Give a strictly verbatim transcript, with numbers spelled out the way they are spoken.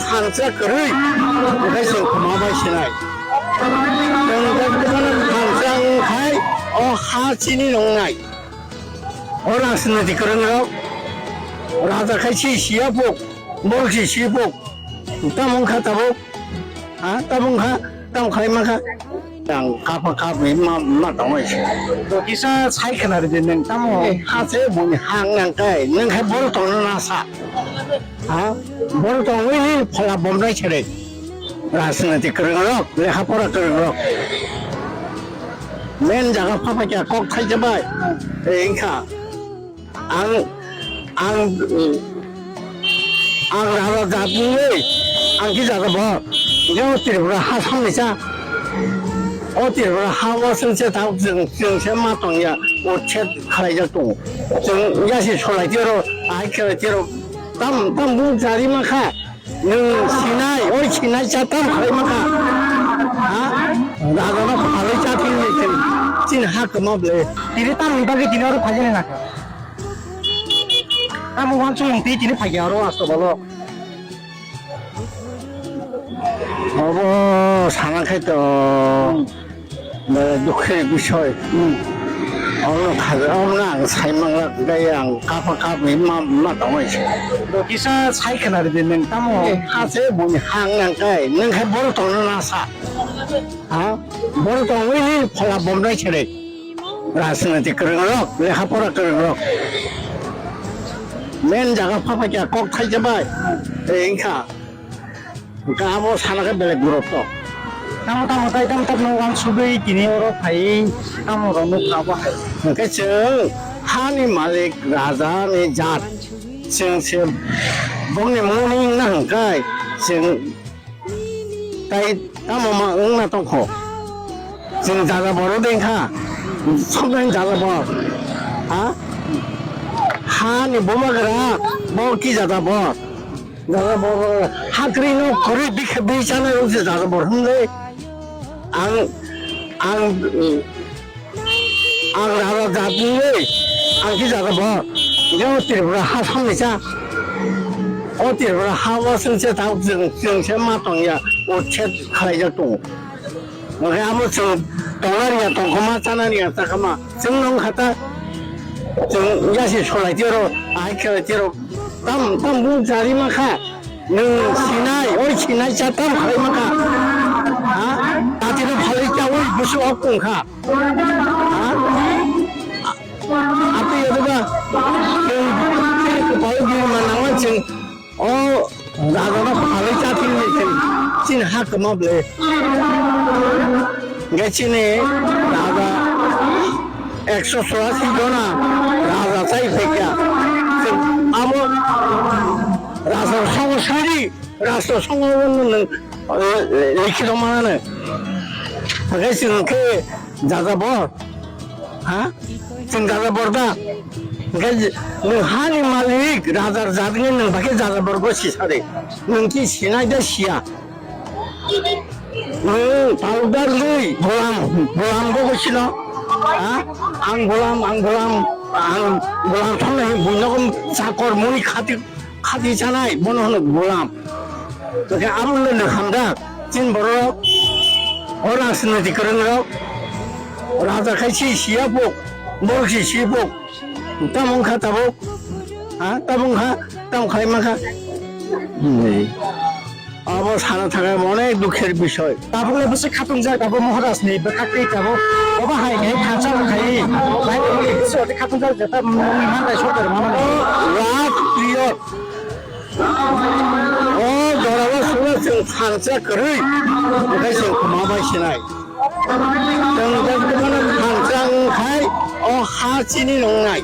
Thansa kwrwi, hwnkhe chwng kwma bai sinai. Chwng kwmano thansa wngkhai, o ha chini nwngnai. O rajniti kwrwngrok, raja khai si siya puk, borok si si puk. Tamo wngkha tabuk, ha, tamo wngkha, tamo khlai mankha. Ang kapa kap ni ma, ma tongwi se. To kisa sai khna ridi nang tamo. Eh, ha se boni hang nang kai, nang khai bol tongna na sa. Ha? Bol tongwi ni phola bomrai sere. Rajniti kwrwng rok, lekha pora kwrwng rok. Men jaga pha pha kya kok thai jabai. Eh, wngkha. Ang, ang, ang raja jatni, ang ki jaga bo. Yo Tripura ha samni cha. O Tripura ha wa sung se ta sung, sung se ma tong ya. O chet khalai ja tong. Sung ya si solai tiro, ai khalai tiro. Tam, tam bu jari ma kha. Nwng sinai, oi sinai cha tam khlai maka. Ha? Raja no phalwi cha thing ni thing. Chin ha kwma ble. Tini tam ni bagwi tini oro phai jani na. Tam wan chung ti tini phai ya oro asto bolo. Obo sana khai to. Dukhir bisoi. Omo khaja, omo ang sai mangla, gai ang kapa kap ni ma, ma tongoi se. To kisa sai khna ridi nang tamo. Eh, ha se boni hang nang kai, nang khai bol tongna na sa. Ha? Bol tongwi ni phola bomrai sere. Rajniti kwrwng rok, lekha pora kwrwng rok. Men jaga pha pha kya kok thai jabai. Eh, wngkha. Hwnkhe abo sana khe belai gurutto. Tamo tamo tai tamo tamo wansugwi tini oro phai tamo rok nukha bo hai. Hwnkhe chwng hani malik raja ni jat. Chwng se bongni mungni wngna hwnkhe chwng tai tamo ma wngna tongkho. Chwng jajabor o dengkha. Somjani jajabor. Ha? Hani bomagra bo ki jajabor. Jajabor, hakri no kwrwi bikha bi chana rok se jajabor hwnwi. Ang, ang, ang raja jatni, ang ki jajabor. Yo Tripura ha samni cha. O Tripura ha wa sung se ta sung, sung se ma tong ya. O chet khalai ja tong. Hwnkhe amo chwng tongna rwya tongkhoma, chana rwya chakama. Chwng nong khata, chwng yasi solai tiro, ahai khe tiro. Tam, tam bung jari ma kha. Nwng sinai, oi sinai cha tam khlai ma kha. Ha? Tati no phalwi cha oi busu ok tong kha. Ha? Ati yadu ba. Chwng, chwng, chwng, O raja no phalwi cha thing ni thing. Chini ha kwma ble. Hwnkhe chini raja ekso churasi jona raja chai phaikha. Abo raja songo sari, raja songo nwng, eh, likhito manane. Hwnkhe chwng khe jajabor. Ha? Chwng jajabor da? Hwnkhe nwng hani malik, rajar jat wngwi nwng bai khe jajabor bo sisari. Nwng ki sinai da siya. Nwng powder lwi bolam, bolam bo sino. Ha? Ang bolam, ang bolam, ang bolam thangna hi buino chakor muni khati Khati chanai, bono hwno golam. Tokhe abo le nw hamjak. Chini borok, o rajniti kwrwngrok, raja khai si siya pok, borok si si pok. Tamo wngkha tabuk, ha, tamo wngkha, tamo khai mankha. Hinwi. Abo sana thangkhe onek dukher bisoy. Tabuk le bwswk khatungjak, tabuk Maharaj ni bwkhak twi tabuk. Obo hai khe thansa rok khai. Bai tabuk le bwswk khatungjak, jeta mungni mantai sokar mamani. Last period. O jorao sura chwng thansa kwrwi, hwnkhe chwng kwma bai sinai. Chwng jotoni thansa wngkhai, o ha chini nwngnai.